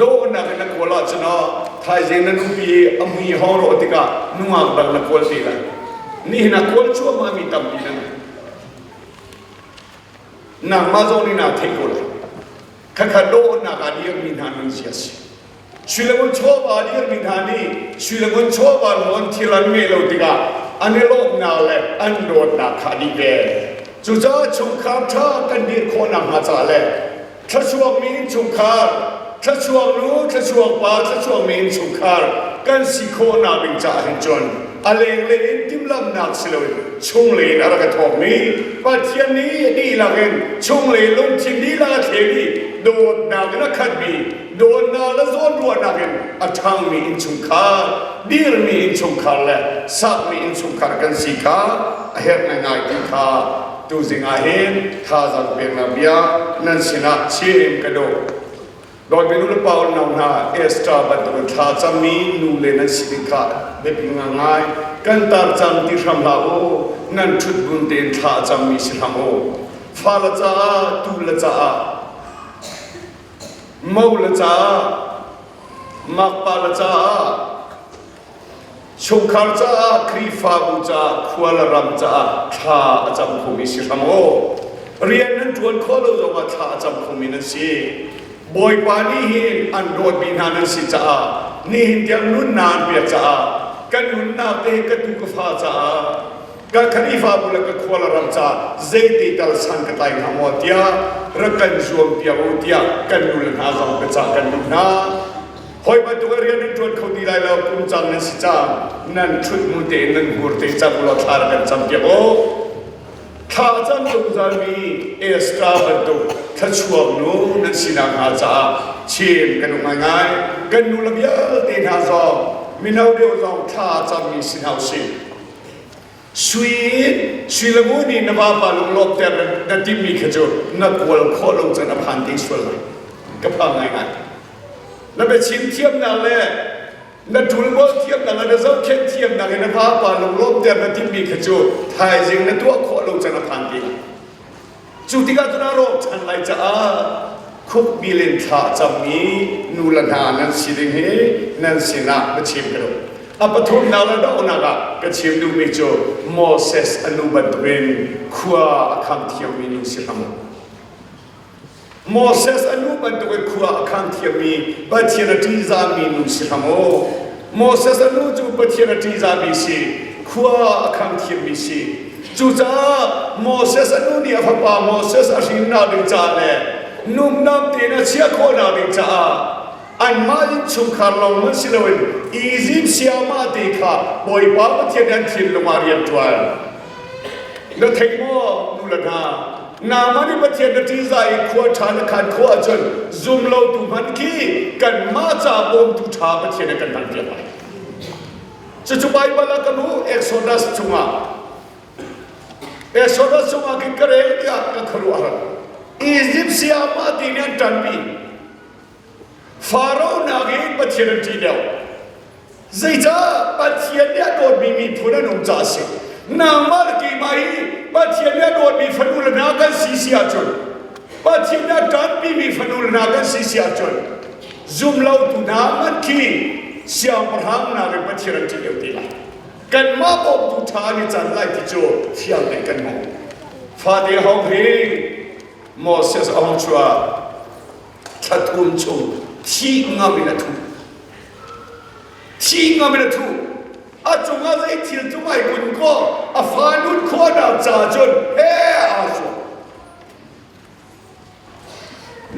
Dawhnak in na kawl ahcun thaizing na nupi a mui hawng rawh tikah nungak dang na kawl te lai. Nihin ah kawl cuahmah mi tampi nan um. Nangmah zong nih naa theih ko lai. Khakha dawhnak ah dirmi hna nan si a si. Suilangun chawva dirmi hna nih suilangun chawva lawn thil an ngeih lo tikah an i lawmhnak le an dawtnak kha a dih ve. Cucaah chungkhar ṭha kan dir khawh nakhnga ca le thluachuakmi innchungkhar, thluachuak nu, thluachuak pa, thluachuakmi innchungkhar kan si khawhnak ding caah hin cun a lenglei in timhlamhnak si loin chunglei in a rak i thawkmi Pathian nih dihlak in chunglei lungthin dihlak a thleng i dawtnak in a khatmi dawtnak le zawnruahnak in a ṭhangmi innchungkhar dirmi innchungkhar le sakmi innchungkhar kan si kha a herh ngaingai ti kha tuzing ah hin thazaang peknak bia nan sinah chim ka duh. Dawtmi nu le pa unau hna Esther bantukin thla cammi nu le nan si ding kha biapi ngai kan tar cang ti hram hlah u nan ṭhut gun tein thla a cammi si hram u fale caah tu le caah mo le caah makpa le caah Chungkhar caah, Khrihfabu caah, khua le ram caah thla a cam khomi si hram u. Rian nan ṭuan khawh lo zongah thla a cam khomi nan si. Bawipa nih hin an dawtmi hna nan si caah nihin tiang nunnak an pek caah kan nunnak te hi ka tu ka fa caah. Ka Khrihfabu le ka khua le ram ca zeiti tal san ka tlai hnga maw tiah rak kan zuam piak u tiah kan nu le hna zong biacah kan duh hna. Hawi bantuk ah rian nan ṭuan kho ti lai lo, kum cang nan si cang. Nan ṭhut hnu tein nan hmur te cang u law thla rak kan cam piak u. Thla cam zungzalmi Esther bantuk thluachuak nu nan sinak hnga caah chin kan um ngaingai. Kan nu le vialte hna zong mino deuh zong thla cammi si hna usih. Sui sui le ngun nih na vapa lunglawmhter na timmi kha cu na kawl khawh lo can a phan te sual lai. Ka phang ngaingai. Na biachim thiamnak le na ṭulbawl thiamnak le na zohkhenh thiamnak in na vapa lunglawmhter na timmi kha cu thaizing na tuah khawh lo can a phan te lai. Cu tikah cun a rawk ṭhan lai caah khukbil in thla a cammi nu le hna nan si ding hi nan sinah ka chim ka duh. A pathumnak le donghnak ah ka chim duhmi cu Moses a nu bantukin khua a khang thiammi nu si hram u. Moses a nu bantukin khua a khang thiammi Pathian a ṭihzahmi nu si hram u. Moses a nu cu Pathian a ṭihzahmi si, khua a khang thiammi si. Cucaah Moses a nu nih a fapa Moses a hrinnak ding caah le numnam tein a chiah khawhnak ding caah anmah innchungkhar lawng hmanh si loin Izipt sayamah te kha Bawipa Pathian nih an thinlung ah rian ṭuan. Na thei maw nu le hna? Nangmah nih Pathian na ṭihzah i khua ṭha na khan khawh ahcun zum lotu hmanh khi kanmah ca bawmtu ṭha Pathian nih kan hmanpiak lai. Cucu Baibal ah kan hmuh Exodus chungah. Exodus chungah khin ka rel tiah ka khuaruah har. Egypt sayamah ti nih an ṭanpi. Faro nakin Pathian an ṭih deuh. Zeicah Pathian nih a dawtmi miphun an um caah a si. Nangmah le keimah hi Pathian nih a dawtmi fanu le hna kan si si ahcun Pathian nih a ṭanpimi fanu le hna kan si si ahcun zumlotu hna hmanh khi siangpahrang nakin Pathian an ṭih deuh ti lai. Kanmah bawmtu ṭha an i can lai ti cu fiang tein kan hmuh. Fate hong hi Moses a hong chuah thla thum chung thi ngam in a thu. Thi ngam in a thu. A cungah zei thil cu ai kun kaw a fa nun khawhnak ca cun he aa zuam.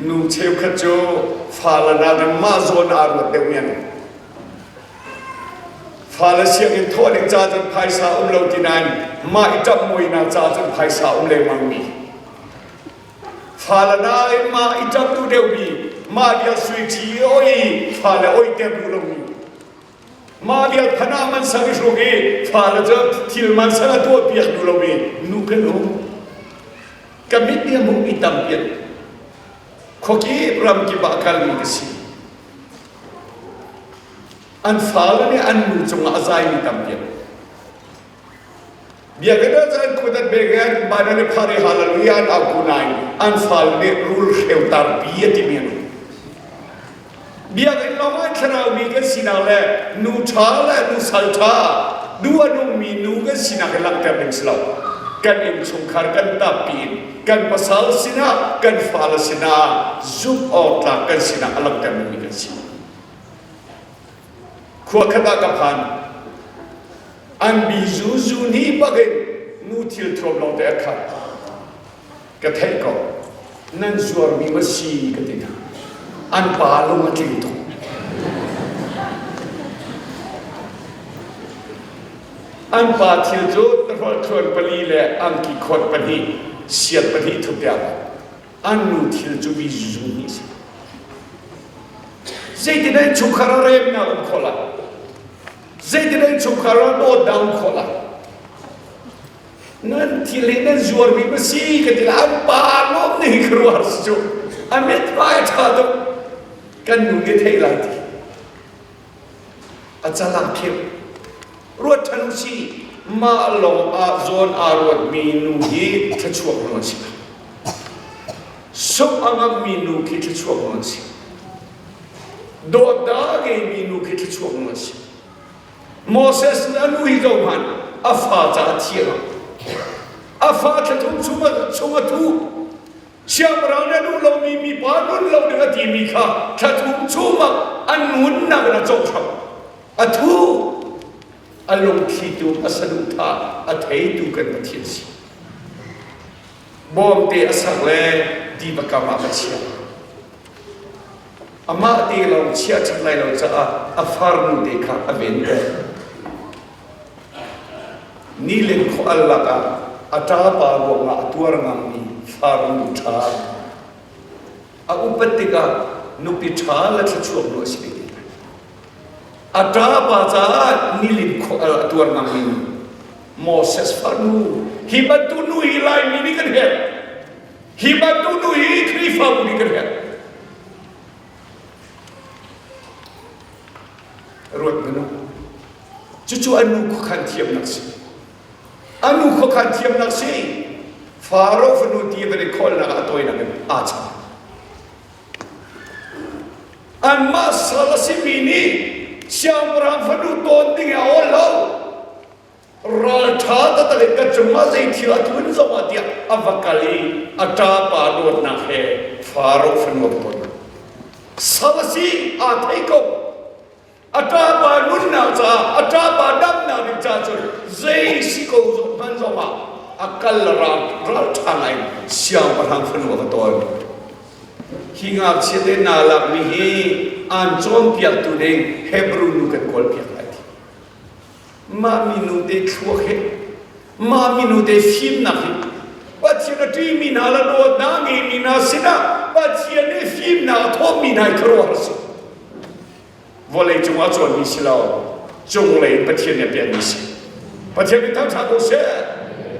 Nu cheukhat cu fa le nakin mah zawn aa ruat deuh men. Fa le sianginn thawh ding ca cun phaisa um lo ti nain mah i ṭap muinak ca cun phaisa um lengmang mi. Fale nain mah i ṭap duh deuhmi, mah vial sui ṭhi oi fale oiter duh lomi, mah vial phanah man sang i hruk i fale cu thil man sang a tuah piak duh lomi nu kan um. Ka mit nih a hmuhmi tampi an khuakip ramkip ah a kalmi ka si. An fale nih an nu cungah a zaimi tampi an Biakinn ah cun kut an bek i an van an i phar i hallelujah an au ko nain an fale nih rulhreu tarpi a timi an um. Biakinn lawng ah thlarau mi kan sinak le nu ṭha le nu sal ṭha duh a nungmi nu kan sinak hi langhter ding si lo. Kan innchungkhar kan tappi in kan pasal sinah kan fale sinah zumh awk tlak kan sinak a langhter dingmi kan si. Khua khat ah ka phan. An bizu zu ni bak in nu thil thuam lawng te a khat. Ka theih ko. Nan zuarmi ma si ka ti hna. An pa lung a tling tuk. An pa thil cu rawlthluan pali le angki khawt pahnih, siat pahnih thup tiah an nu thil cu bizu zu ni si. Zeitin an chungkhar ah remnak um khawh lai? Zeitin an chungkhar ah dawtnak um khawh lai? Nan thil hi nan zuarmi ma si ka ti la an pa lawm nih ka ruah si cu a mit hmai a ṭha tuk kan nu nih theih lai ti a cal ah khirh ruat ṭhan u si mah lawng ah zawn aa ruatmi nu hi thluachuak nu an si sungh a ngammi nu khi thluachuak nu an si dawtnak a ngeimi nu khi thluachuak nu an si Moses nih a nu hi zoh hmanh a fa caah thiang a fa thlathum chung chung a thu siangpahrang nih a duh lomi mipa nun lo ding a timi kha thlathum chungah a nunnak in a cohram a thu. A lungthlitu, a saduhthah a theitu kan Pathian si. Bawmte a sak le tiva kam ah a chiah. Amah te lawng chiah ṭhat lai lo caah a farnu te kha a venter. Nilin khua al lakah a ṭapa ruangah a tuar ngammi farnu ṭha. A upat tikah nupi ṭha le thluachuak nu a si ve te lai. A ṭapa caah nilin khua al a tuar ngammi Moses farnu hi bantuk nu hi Laimi nih kan herh. Hi bantuk nu hi Khrihfabu nih kan herh. Ruat hmanh u. Cucu an nu khuakhan thiamnak si. An nu khuakhan thiamnak si. Faro fanu ti van i khawlnak ah a tawinak in aa chang. Anmah sal a simi nih siangpahrang fanu tawn ding a awl lo. Ralṭha taktak in ka cungah zei thil a tlun zongah tiah a va kal i a ṭapa dawtnak he Faro fanu a va ton. Sal a si, aa thei ko. A ṭapa nunnak caah, a ṭapa damnak ding caah cun zei si ko hmanh zongah a kal ral ralṭha ngai siangpahrang fanu a va ton. Hi ngakchia te naa lakmi hi aan cawnpiaktu ding Hebrew nu kan kawlpiak lai ti. Mah minu te thluak hi mah minu te fimnak hi Pathian a ṭihmi hna le dawtnak ngeimi hna sinah Pathian nih fimnak a thawhmi hna hi khuaruahhar a si. Vawlei cungah cawnmi si lo, cunglei in Pathian nih a pekmi si. Pathian nih thangṭhat ko seh.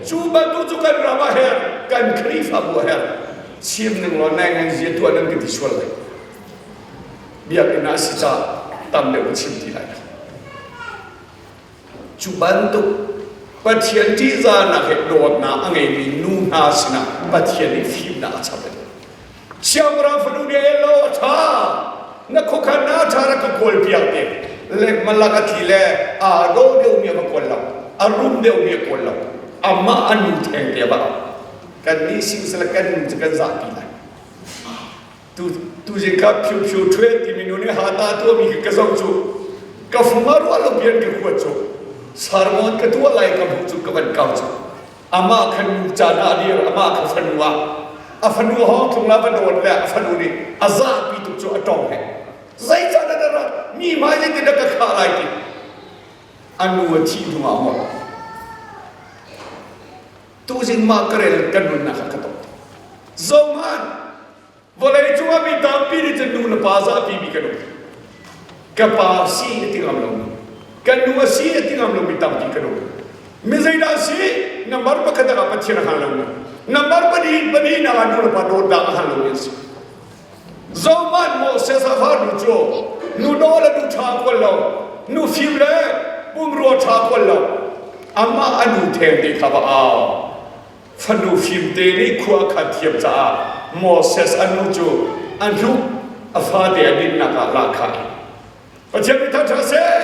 Cu bantuk cu kan ram ah herh, kan Khrihfabu ah herh. Chim ning law nai ngan zia tuah nan ka ti sual lai. Biakinn ah a si caah tam deuh ka chim ti lai lo. Cu bantuk Pathian ṭihzahnak he dawtnak a ngeimi nu hna sinah Pathian nih fimnak a chap. Siangpahrang fanu nih el lo a ṭha na khuakhan na ṭha rak ka kawl piak te lekmalak a tli le aa dawh deuhmi a va kawl lo a rum deuhmi a kawl lo amah a nu theng te a va kan nih si usila kan nu cu kan zahpi lai Tu tuzing kha Phyu Phyu Ṭhue timi nu nih hata tuahmi khi ka zoh cu ka fung ah ruah lo pian ka huat cu sermon ka tuah lai ka hmuh cu ka van kau cu amah kha nu caan ah a dir amah kha fanu ah a fanu hawng tlung la va dawn le a fanu nih a zahpi tuk cu a tong he zeicah dah na rat mi hmai zeitin dah ka khah lai ti a nu a thih hnu ah maw tuzing mah ka rel kan nunnak ah ka tong zohhmanh vawlei cungah mi tampi nih cun nu le pa zapi mi kan um ka pa si a ti ngam lomi kan nu a si a ti ngam lomi tampi kan um mi zeidah si nambar pakhat ah Pathian a hal lomi nambar pahnih pahnih nak ah nu le pa dawtnak a hal lomi an si zohmanh Moses a fa nu cu nu dawh le nu ṭha kual lo nu fim le pumrua ṭha kual lo amah a nu theng te kha va au Fanu fimte nih khua a khan thiam caah Moses a nu cu a hnuk a fate a dinnak ah lahkhah. Pathian nih thangṭhat seh!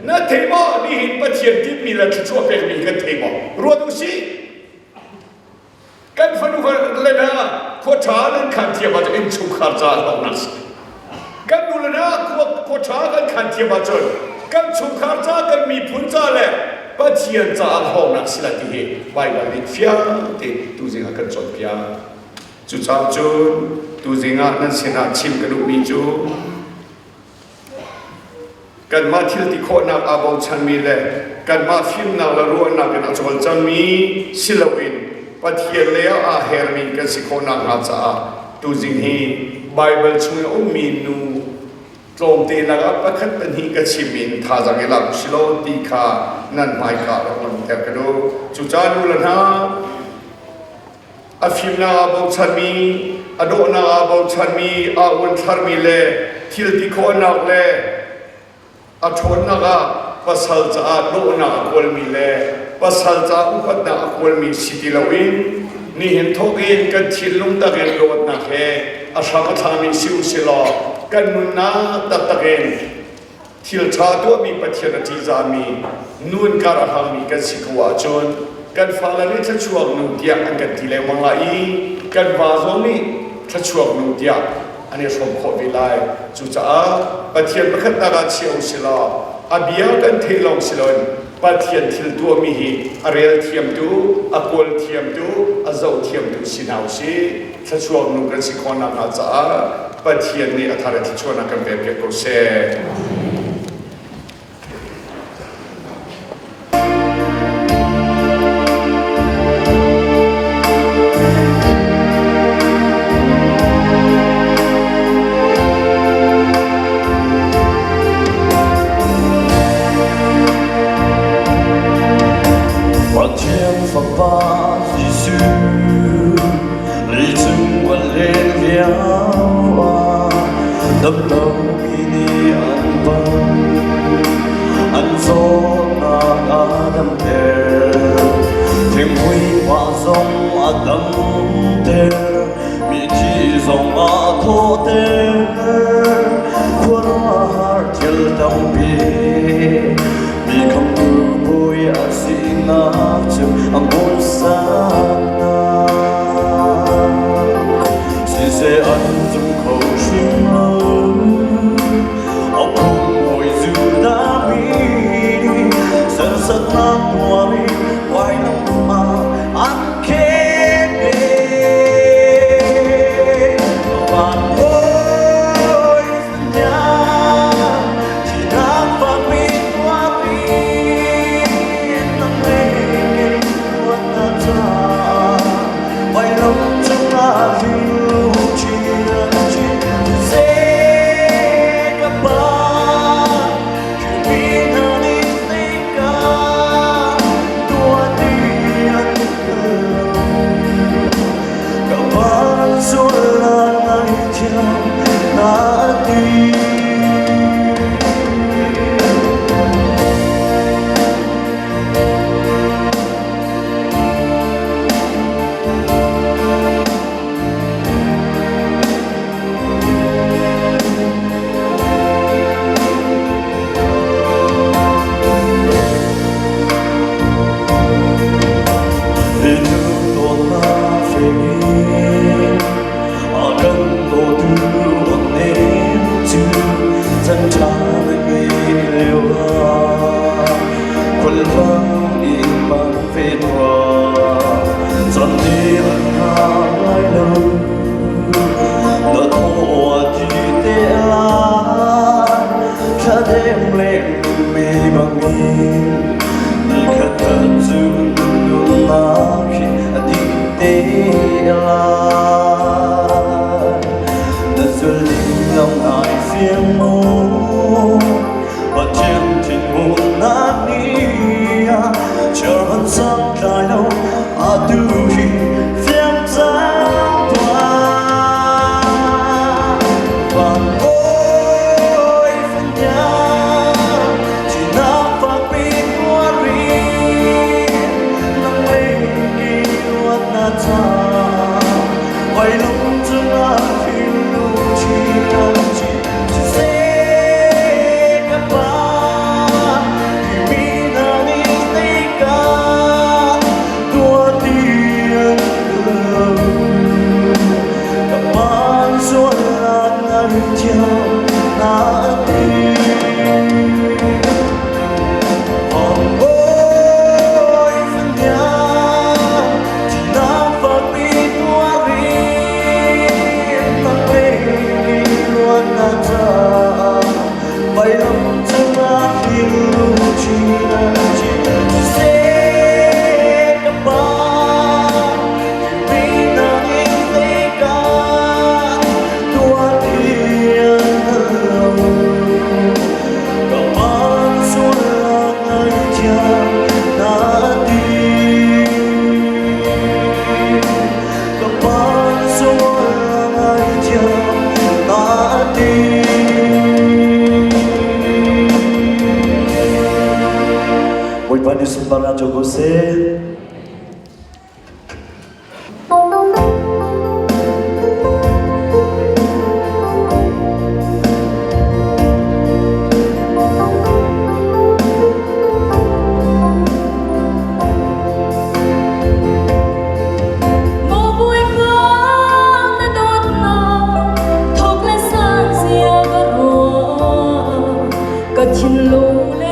Na thei maw? Nihin Pathian timhmi le thluachuah pekmi kan thei maw? Ruat u sih. Kan fanu le hna khua ṭha nan khan thiam ahcun innchungkhar caah hlawknak si. Kan nu le hna khua ṭha kan khan thiam ahcun kan chungkhar ca kan miphun ca le Pathian caah hlawknak si lai ti hi Baibal nih fiang tein tuzing ah kan cawnpiak. Cucaah cun tuzing ah nan sinah chim ka duhmi cu kanmah thil ti khawhnak aa bochanmi le kanmah fimnak le ruahnak in a cawlcangmi si loin Pathian lei ah aa hermi kan si khawh nakhnga caah tuzing hi Baibal chung i a ummi nu tlawmte lakah pakhat pahnih ka chim in thazaang i lak usih law ti kha nan hmaika rak langhter ka duh. Cucaah nu le hna, a fimnak aa bochanmi, a dawhnak aa bochanmi, aa uanthlarmi le thil ti khawhnak le A ṭhawnnak ah pasal caah dawhnak a kawlmi le pasal caah upatnak a kawlmi si ti loin nihin thawk in kan thinlung tak in dawtnak he a hram a thlami si u si law kan nunnak taktak in thil ṭha tuahmi Pathian a ṭihzahmi nun kar a hlangmi kan si ko ahcun kan fale nih thluachuak nu tiah an kan ti lengmang lai i kan va zong nih thluachuak nu tiah an i hrawm khawh ve lai. Cucaah Pathian pakhatnak ah chia u si law. A bia kan theih lawng si loin Pathian thil tuahmi hi a rel thiamtu, a kawl thiamtu, a zoh thiamtu si hna usih. Thluachuak nu kan si khawh nakhnga caah Pathian nih a thar in thluachuahnak kan pek piak ko seh. Pathian Fapa Jesuh leicung a len lio ah damlomi nih an pang an zawtnak a damter thinghmui pa zong a damter mithi zong a thawhter khuaruahhar thil tampi mi khamtu bawi a sinak cu a hmuhsak hna. Siseh an zum kho hrim lo, a phunghawi Judah mi nih serhsatnak tuar i vailam ah an khen Van bawi Thihnak fakpi tuahpi nang le kei luatnak caah vailam cungah luchin seh ka pa mi hna nih zeika tuah ti an ka pa sualnak ngaihthiam na ti. Thadem le mi bangin Nikhat cu nunnak hi a dih te lai. Na zulh lam nai fiang maw? Pathian thinhunnak ni ah cherhan santlai lo atu hi fiang cang tuah. Van bawi fanya Thihnak fakpi tuar in nang le kei luatnak caah vailam cungah thil luchin siseh ka Pa mi hna nih zeika tuah ti an lo ka Pa sualnak ngaihthiam na ti. Bawipa nih sunparnak cu ko seh. Maw Bawipa na dawtnak thawk le sang zia ka ruah ka thinlung.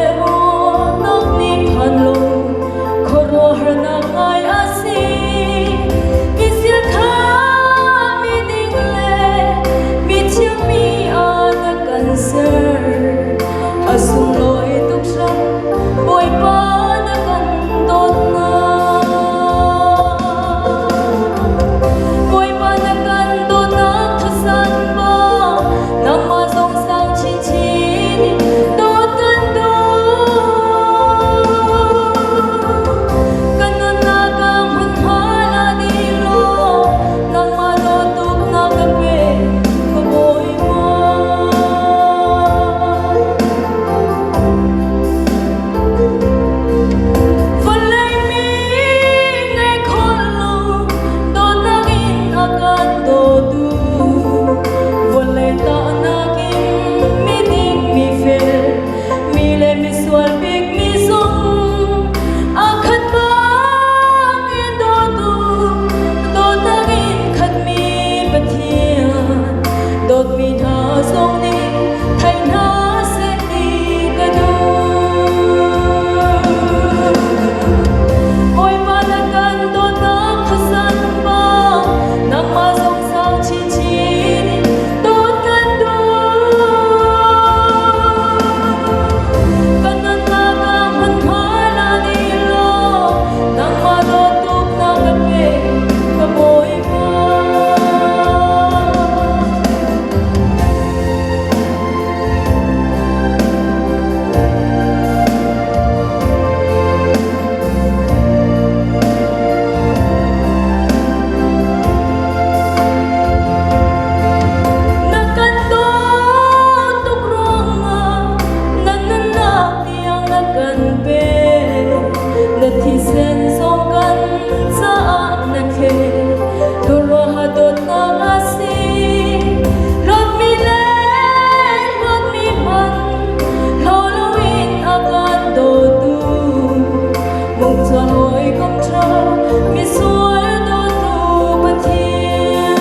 Misual dawtu Pathian.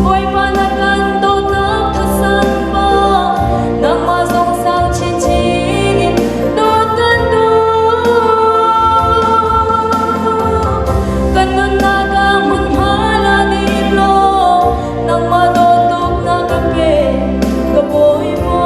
Bawipa na kan dawtnak thasan ba, nangmah zong sang chinchin in dawt kan duh. Kan nunnak ah hmunhma la dih law, nangmah dawt tuk na ka pe, ka Bawipa.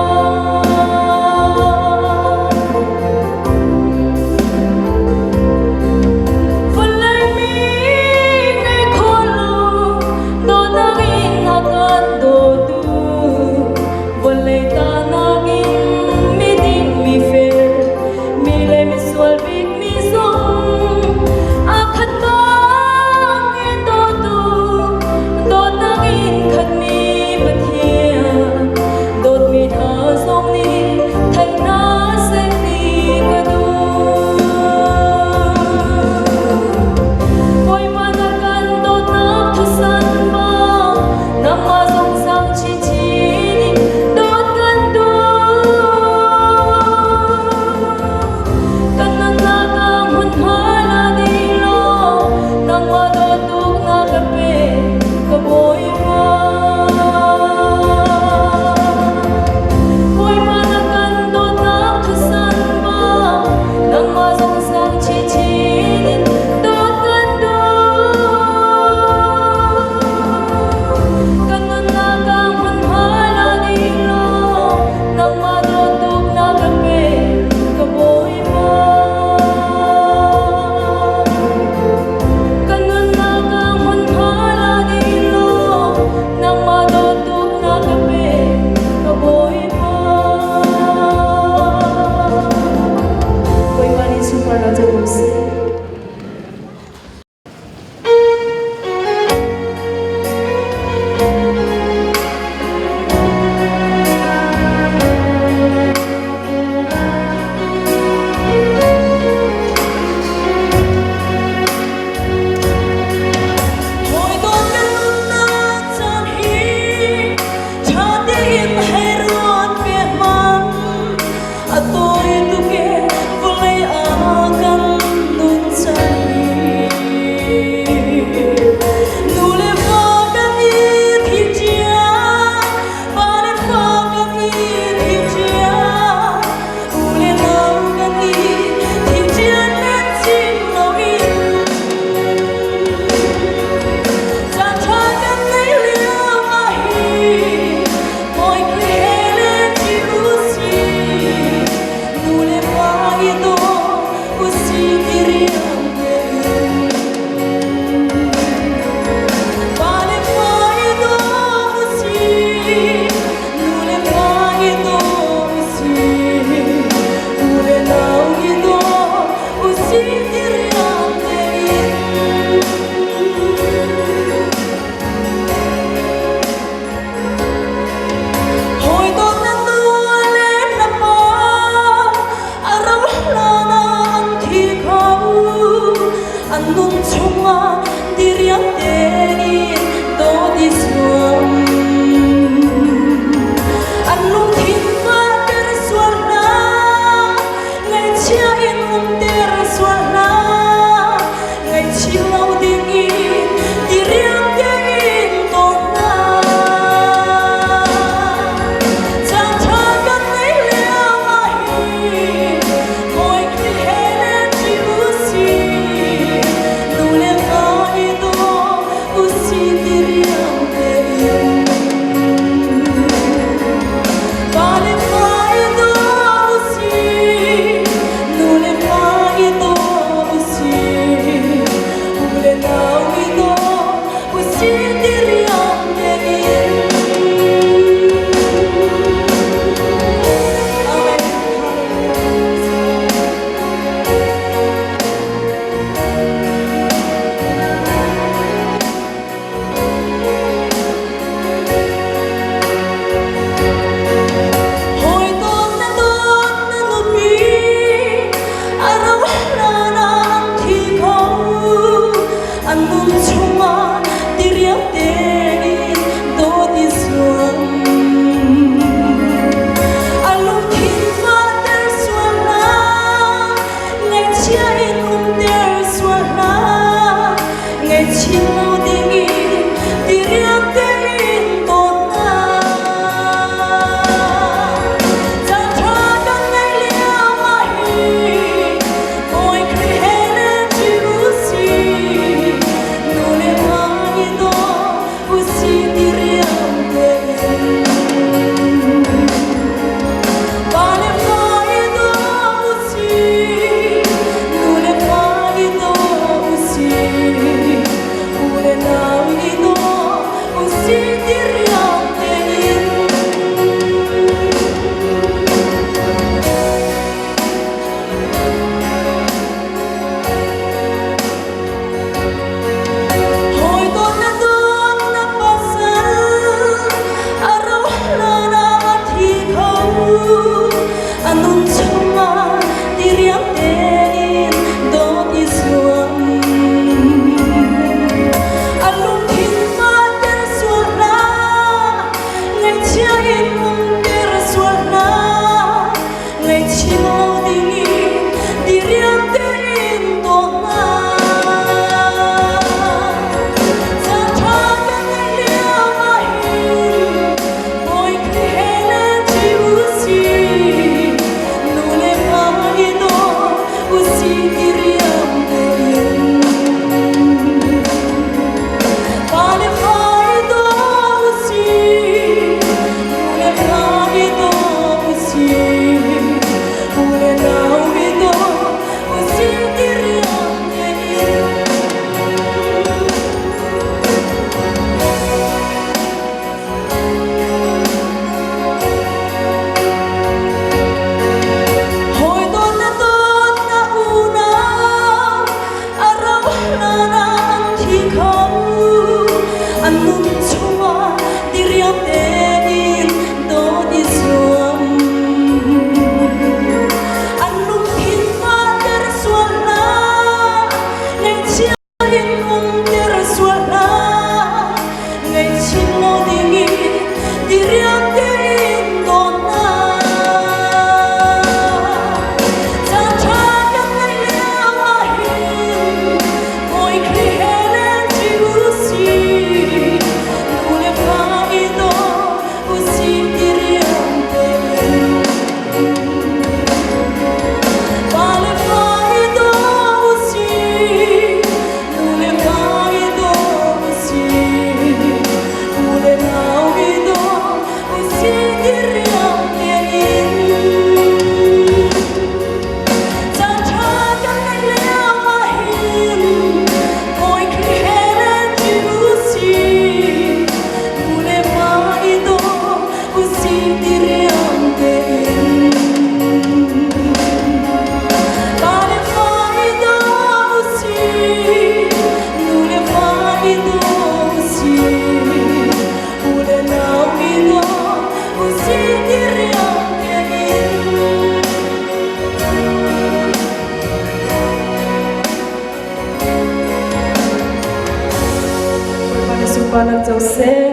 Sunparnak co seh.